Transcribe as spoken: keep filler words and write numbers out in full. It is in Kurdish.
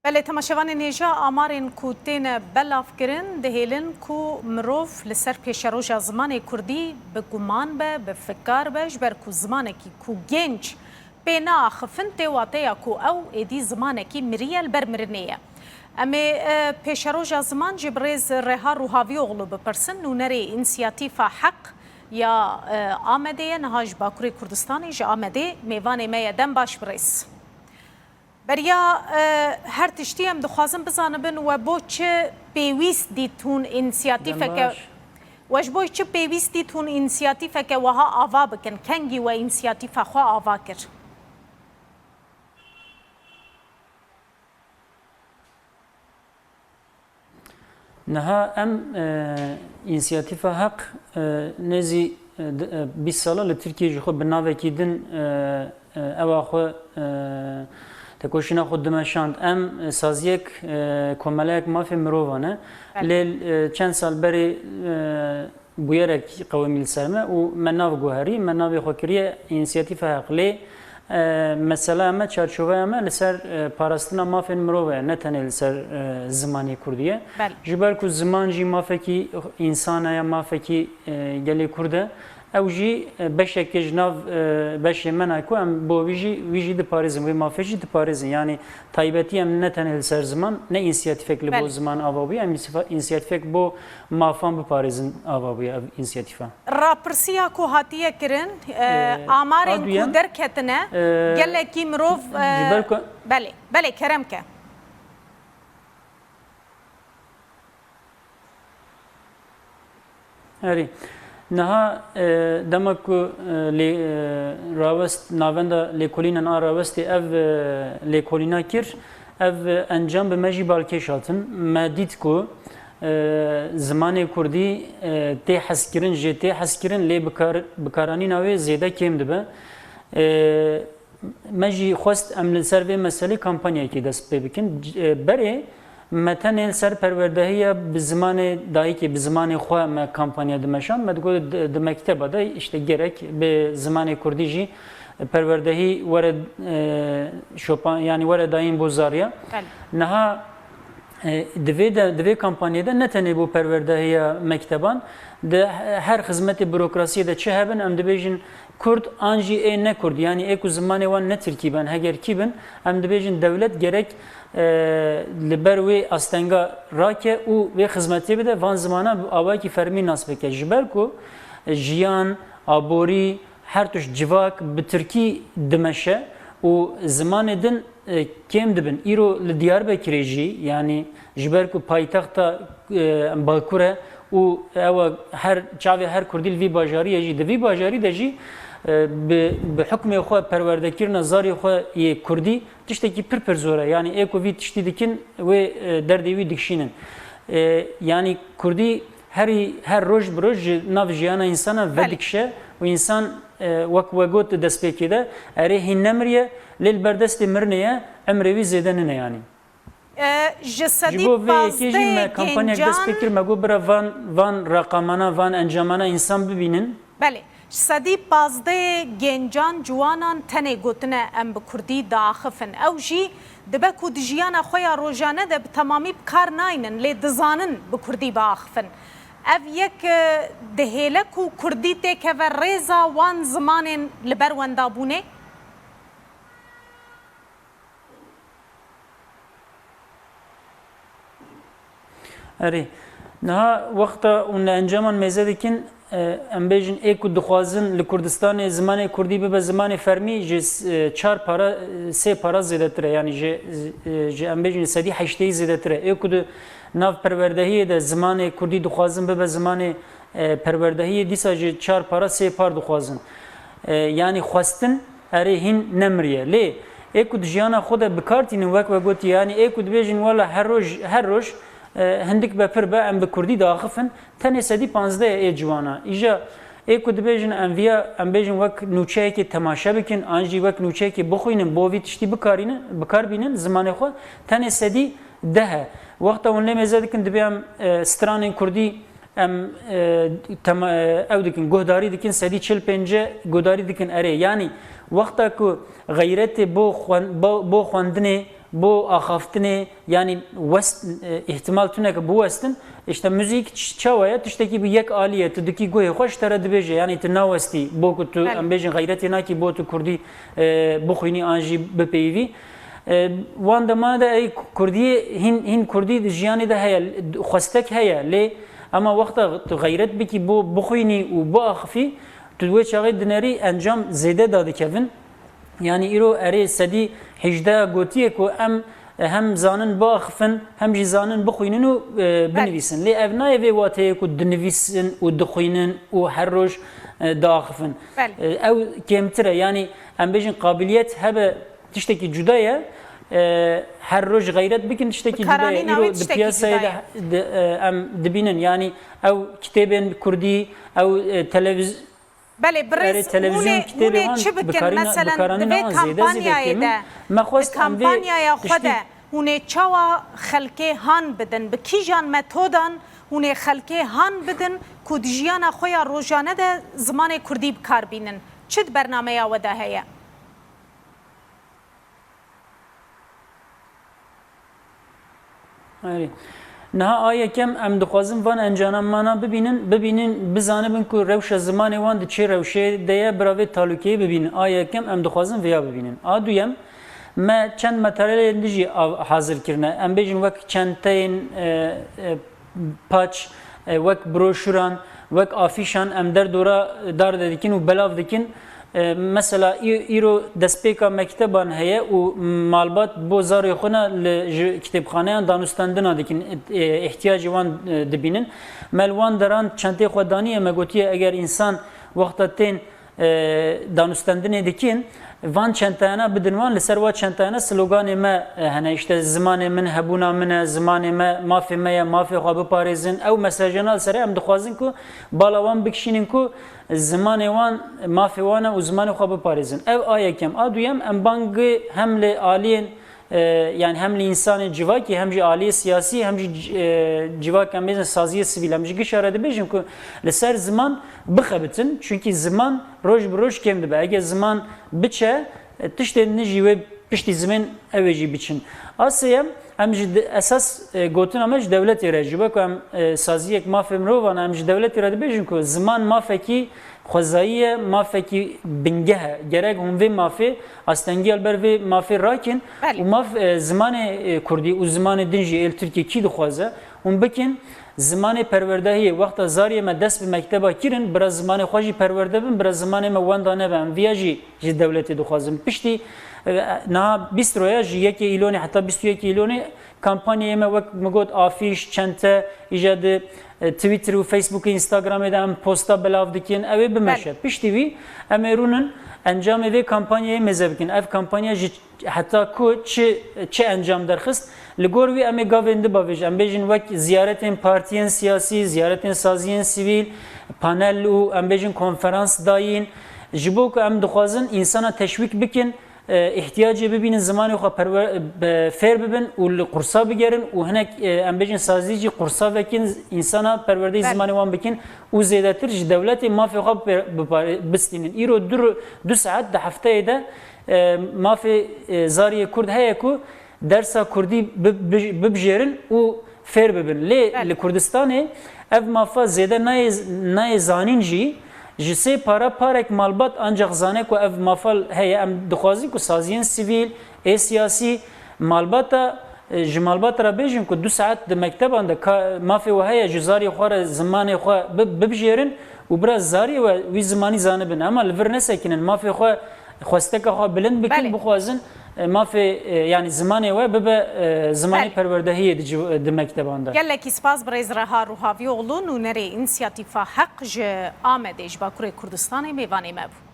Belê, temaşevanên hêja, amarên ku têne belavkirin dihêlin ku mirov li ser pêşeroja zimanê kurdî bi guman be, bi fikar be, ji ber ku zimanekî ku genc pê naaxifin tê wateya ku ew êdî zimanekî mirî ye, li ber mirinê ye. Em ê, e, pêşeroja ziman jî birêz Reha Ruhavîoglu bipirsin, nûnerê Însiyatîfa Heq ya, e, Amedê ye, niha ji Bakurê Kurdistanê, ji Amedê mêvanê me ye. Dem baş birêz. Beriya, e, her tiştî em dixwazin bizanibin we bo çi pêwîst dît hûn însiyatîfeke, Dem baş. we ji bo çi pêwîst dît hûn însiyatîfeke wiha ava bikin? Kengî we însiyatîfa xwe ava kir? Niha em, e, Însiyatîfa Heq, e, nêzî, e, di-, e, bîst sala li Tirkiyê ji xwe bi navekî din, e, e, ewa xwe, e, tekoşîna xwe dimeşand. Em, e, saziyek, e, komeleyek mafê mirovan e. Belê. Lê, e, çend sal berê, e, bûyerek qewimî li ser me û me nav guherî, me navê xwe kiriye Însiyatîfa Heq. Lê, e, mesela me, çarçoveya me li ser, e, parastina mafên mirov e, ne tenê li ser, e, zimanê kurdî ye. Belê. Ji ber ku ziman jî mafekî însan e, ya mafekî, e, gelê kurd e, ew jî, e, beşekê ji nav, e, beşê me ne ku em bo wî jî, wî jî diparêzin, wê mafê jî diparêzin. Yanî taybetî em ne tenê li ser ziman, ne însiyatîfek li bo Belê. ziman ava bûye, em însîfa-, însiyatîfek bo mafan biparêzin ava bûye ev însiyatîfa. Rapirsiya ku hatiye kirin, e, Ee, amarên a duyem, ku derketine, e, gelekî mirov, e, ji ber ku belê, belê, kerem ke. Erê. Niha, e, dema ku, e, lê, e, rawest, navenda lêkolînan a rawestê ev, e, lêkolîna kir, ev, e, encam bi me jî balkêş hatin. Me dît ku, e, zimanê kurdî, e, tê hezkirin, jê tê hezkirin, lê bikar-, bikaranîna wê zêde kêm dibe. E, Me jî xwest em li ser vê meselê kampanyayekê dest pê bikin. C-, e, berê me tenê li ser perwerdehiya bi zimanê dayikê, bi zimanê xwe me kampanya dimeşand. Me digot di, di mekteba de işte gerek bi zimanê kurdî jî perwerdehî were, e, şopan, yanî were dayîn bo zariya. Belê. Niha E, di vê de, di vê kampanyê de ne tenê bo perwerdehiya mekteban, di he-, her xizmetê burokrasiyê de çi hebin, em dibêjin kurd an jî ê ne kurd, yanî ê ku zimanê wan ne tirkî ben, heger kî bin, em dibêjin dewlet gerek, e, li ber wê astenga rake û wê xizmetê bide, van zimana bi awayekî fermî nas bike. Ji ber ku jiyan, aborî, her tişt civak bi tirkî dimeşe û zimanê din e, kêm dibin. Îro li Diyarbekirê jî, yanî ji ber ku paytexta, e, Bakur e û ew e her çavê her kurdî li vî bajarî ye jî, di vî bajarî de jî, e, bi, bi hukmê xwe perwerdekirina zarê xwe yê kurdî tiştekî pir pir zor e. Yanî ê ku vî tiştî dikin, wê, e, derdê wî dikişînin. E, yanî kurdî herî, her roj bi roj ji nav jiyana însana Belê. vedikişe û însan, e, wek we got di destpêkê de, erê hîn nemiriye, lê li ber destê mirinê ye, emrê wî zêde nine yanî. E, ji Ji sedî bo vê yekê jî me pazdehê kampanyayek dest pê gencan kir, me got bira van, van reqamana, van encamana însan bibînin. Belê. Ji sedî pazdehê gencan, ciwanan tenê gotine em bi kurdî diaxifin. Ew jî dibe ku di jiyana xwe ya rojane de bi temamî bi kar naynin, lê dizanin bi kurdî biaxifin. Ev yek, e, dihêle ku kurdî têkeve rêza wan zimanên li ber wendabûnê? Erê. Niha wexta hûn li encaman mêze dikin, e, em bêjin ê ku dixwazin li Kurdistanê zimanê kurdî bibe zimanê fermî, ji, e, çar para, e, sê para zêdetir e. Yanî ji, e, ji em bêjin sedî heştê zêdetir e. Ê ku di nav perwerdehiyê de zimanê kurdî dixwazin bibe zimanê, e, perwerdehiyê, dîsa ji çar para sê par dixwazin. E, yanî xwestin Erê, hîn nemiriye. Lê ê ku di jiyana xwe de bi kar tînin, wek we gotî, yanî ê ku dibêjin, wela her roj, her roj, e, hindik be pir be, em bi kurdî diaxifin, tenê sedî panzdeh ê ciwana. Îja ê ku dibêjin, em viya, em bêjin, wek nûçeyekê temaşe bikin, an jî wek nûçeyekê bixwînin, bo vî tiştî bikarînin, bi kar bînin zimanê xwe, tenê sedî deh e. Wexta hûn lê mêze dikin, dibê em, e, stranên kurdî Em, e, tema-, e, ew dikin, guhdarî dikin, sedî çil pênce guhdarî dikin erê. Yanî wexta ku xeyretê bo xwen-, bo, bo xwendinê Bo axaftinê, yanî west, e, îhtimal tune ke biwestin, işte muzîk ç-, çawa ye? Tiştekî bi yek alî ye, tu dikî guhê xwe ji te re dibêje, yanî tu nawestî, bo ku tu, belê, em bêjin xeyretê nakî bo tu kurdî, e, bixwînî an jî bipeyivî. E, wan demane de ey kurdiyê hîn, hîn kurdî di jiyanê de heye, xwestek heye, lê ema wexta tu xeyret bikî bo bixwînî û biaxifî, tu wê çaxê dinerî encam zêde dadikevin. Yanî îro erê sedî hejdeh gotiye ku em hem zanin biaxifin, hem jî zanin bixwînin û, e, belê, binivîsin. Lê ev nayê vê wateyê ku dinivîsin û dixwînin û her roj, e, diaxifin. Belê. E, ew kêmtir e. Yanî em bêjin qabiliyet hebe tiştekî cuda ye. E, her roj xeyret bikin tiştekî cuda ye. Îro di piyasayê de, de, e, em dibînin. Yanî ew kitêbên kurdî, ew, e, televiz-, Belê, birêz, erê, televîzyon, hûnê, kitêbê hûnê wan çi bikin? Mesela, di vê kampanyayê de, me xwest em vê kampanyaya xwe de, hûnê çawa xelkê han bidin? Bi kîjan metodan hûnê xelkê han bidin ku di jiyana xwe ya rojane de zimanê kurdî bi kar bînin? Çi di bernameya we de heye? Erê. Niha a yekem em dixwazin van encamana bibînin, bibînin, bizanibin ku rewşa zimanê wan di çi rewşê de ye, bira vê talûkeyê bibînin. A yekem em dixwazin vêya bibînin. A duyem, me çend materyalên din jî av-, hazir kirine. Em bêjin wek çenteyên, e, e, paç, e, wek broşûran, wek afîşan em derdora dar de dikin û belav dikin. E, mesela î-, îro destpêka mekteban heye û malbat bo zarê xwe ne li ji kitêbxaneyan danûstendina dikin, e, ihtiyacê wan, e, dibînin. Me li wan deran çentê xwe daniye, me gotiye eger însan wexta tên e, danûstendinê dikin, van çentayana bidin wan, li ser wa çentayana sloganê me, e, hene, işte, zimanê min hebûna min e, zimanê me mafê me ye, mafê xwe biparêzin. Ew mesajana li ser em dixwazin ku bala wan bikişînin ku zimanê wan mafê wan e û zimanê xwe biparêzin. Ev a yekem. A duyem, em bangê hem li aliyên e, yanî hem li însanê civakî, hem jî aliyê siyasî, hem jî c-, e, civak, em bêjin saziyê sivîl, em ji gişa re dibêjin ku li ser ziman bixebitin. Çunkî ziman roj bi roj kêm dibe. Eger ziman biçe, e, tiştên din jî wê piştî zimên ew ê jî biçin. A sêyem, em ji de-, esas, e, gotina me ji dewletê re, ji bo ku em, e, saziyek mafê mirovan, em ji dewletê re dibêjin ku ziman mafekî xwezayî ye, mafekî bingeh e. Gerek hûn vê mafê, astengiya li ber vê mafê rakin. Belê. Û maf, e, zimanê, e, kurdî û zimanê din jî ê li Tirkiyê kî dixwaze, hûn bikin. Zimanê perwerdehiyê, wexta zariyê me dest bi mekteba kirin, bira zimanê xwe jî perwerde bin, bira zimanê me wenda nebe. Em viya jî ji dewletê dixwazin. Piştî, e, niha bîst roya ji yekê Îlonê heta bîst û yekê Îlonê kampanyayê me, wek min got, afîş, çente, îja di, e, Twitter û Facebook û Instagramê de em posta belav dikin, ew ê bimeşe. Belê. Piştî wî em ê rûnin encamê vê kampanyayê mêze bikin. Ev kampanya ji heta ku çi, çi encam derxist? Li gor wî em ê gavên di bavêjin. Em bêjin wek ziyaretên partiyên siyasî, ziyaretên saziyên sivîl, panel û em bêjin konferans dayîn. Ji bo ku em dixwazin însana teşwîk bikin, e, ihtiyacê bibînin zimanê xwe perwer-, be-, fêr bibin û li qursa bigerin û hinek, e, em bêjin sazî jî qursa vekin, însana perwerdeyî, belê, zimanê wan bikin û zêdetir ji dewletê mafê xwe bi-, bipare-, bistînin. Îro du ro-, du saet di hefteyê de, e, mafê, e, zariyê kurd heye ku dersa kurdî bi-, bi-, bibijêrin û fêr bibin. Lê, belê, li Kurdistanê ev mafa zêde nayê, nayê zanîn jî, ji sê para parek malbat ancax zane ku ev mafa heye. Em dixwazin ku saziyên sivîl, ê siyasî, malbata, e, ji malbata re bêjin ku du saet di mekteban de ka-, mafê we heye, ji zarê xwe re, zimanê xwe bi-, bibijêrin û bira zarê we wî zimanî zanibin. Ema li vir nesekinin, mafê xwe, xwesteka xwe bilind bikin, belê, bixwazin, e, mafê, e, yanî zimanê we bibe, e, zimanê, belê, perwerdehiyê di civ-, di mekteban de. Gelekî spas birêz Reha Ruhavîoglu, nûnerê Însiyatîfa Heq ji Amedê, ji Bakurê Kurdistanê mêvanê me bû.